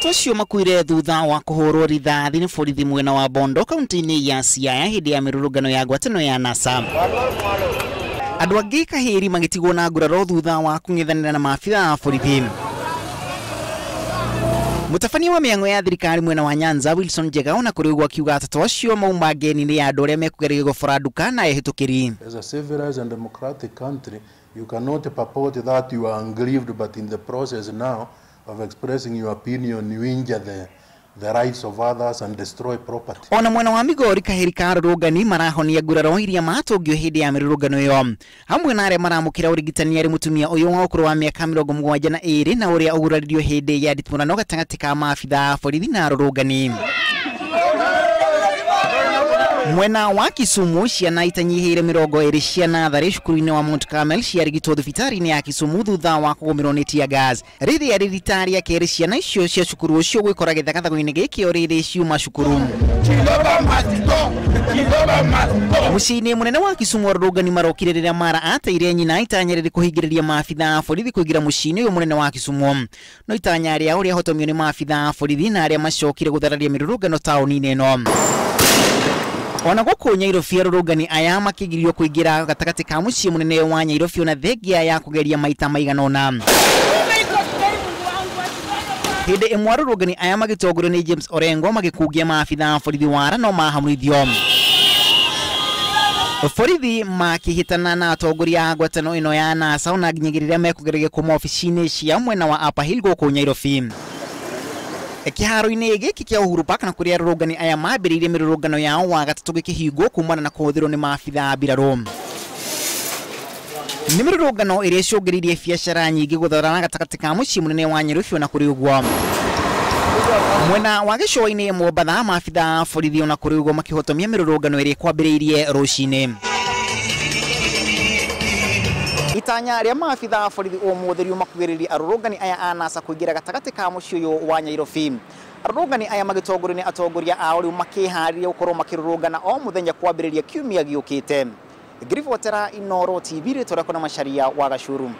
Atatũ acio makuire thutha wa kũhũrwo rithathi nĩ borithi mwena wa Bondo kaunti-inĩ ya Siaya hĩndĩ ya mĩrũrũngano ya ngwatano ya NASA. Andũ angĩ kahĩri magĩtigwo na nguraro thutha wa kũng'ethanĩra na maabitha a borithi. Mũtabania wa mĩang'o ya thirikari mwena wa Nyanza Wilson Njega ona kũrĩ ũguo akiuga atatũ acio mauma ngeni-inĩ ya andũ arĩa mekũgeria gũbora nduka na ehĩtũkĩri. As a civilized and democratic country, you cannot purport that you are aggrieved, but in the process now of expressing your opinion, you injure the rights of others and destroy property. Ona mwena wa Migori kahĩri ka arũrũngani marahonia nguraro iria matũngio hĩndĩ ya mĩrũrũngano ĩyo, hamwe na arĩa maramũkĩra ũrigitani arĩ mũtumia ũyũ wa ũkũrũ wa mĩaka 72 na ũrĩa ũguraririo hĩndĩ ya nditimũrano gatagatĩ ka maabitha a borithi na arũrũngani. Mwena wa Kisumu ciana itanyihĩire 20 cia natharĩ cukuru-inĩ wa Mount Carmel ciarigitwo thibitarĩ-inĩ ya Kisumu thutha wa kũgũmĩrwo nĩ tear gas. Rĩrĩa rĩ rita rĩa kerĩ ciana icio cia cukuru ũcio gwĩkora gĩthagathago-inĩ gĩkĩ o rĩrĩ ciuma cukuru. Mũciĩ-inĩ mũnene wa Kisumu arũrũngani marokire rĩrĩa mara ateire nyina itanya rĩrĩ kũhingĩrĩria maabitha a borithi kũingĩra mũciĩ-inĩ ũyũ mũnene wa Kisumu. No itanya rĩao rĩahotomio nĩ maabitha a borithi na arĩa macokire gũthararia mĩrũrũngano taũni-inĩ ĩno. Ona gũkũ Nyairobi arũrũngani aya makĩgirio kũingĩra gatagatĩ ka mũciĩ mũnene wa Nyairobi ona thengia ya kũgeria maita maigana ũna. Hĩndĩ ĩmwe arũrũngani aya magĩtongorio nĩ James Orengo magĩkungia maabitha a borithi wara no mahamũrithio. Borithi makĩhĩtana na atongoria a ngwatano ĩno ya NASA ona nginyagia rĩrĩa mekũgeragia kuma obici-inĩ cia mwena wa Upper Hill gũkũ Nyairobi. Kĩharo-inĩ gĩkĩ kĩa Uhuru Park na kũrĩa arũrũngani aya mambĩrĩirie mĩrũrũngano yao wa gatatũ gĩkĩhingwo kumana na kũhũthĩrwo nĩ maabitha a mbirarũ. Nĩ mĩrũrũngano ĩrĩa ĩcũngĩrĩirie biacara nyingĩ gũtharana gatagatĩ ka mũciĩ mũnene wa Nyairobi ona kũrĩ ũguo. Mwena wa gĩcũa-inĩ Mombatha maabitha a borithi ona kũrĩ ũguo makĩhotomia mĩrũrũngano ĩrĩa kwambĩrĩirie rũcinĩ. Itanya rĩa maabitha a borithi ũmũthĩ riuma kũgirĩrĩria arũrũngani aya a NASA kũingĩra gatagatĩ ka mũciĩ ũyũ wa Nyairobi. Arũrũngani aya magĩtongorio nĩ atongoria ao rĩu makĩharĩria gũkorwo makĩrũrũngana o mũthenya kwambĩrĩria kiumia gĩũkĩte. Ngĩribotera Inooro TV rĩtwa rĩakwa na Macharia wa Gacuru.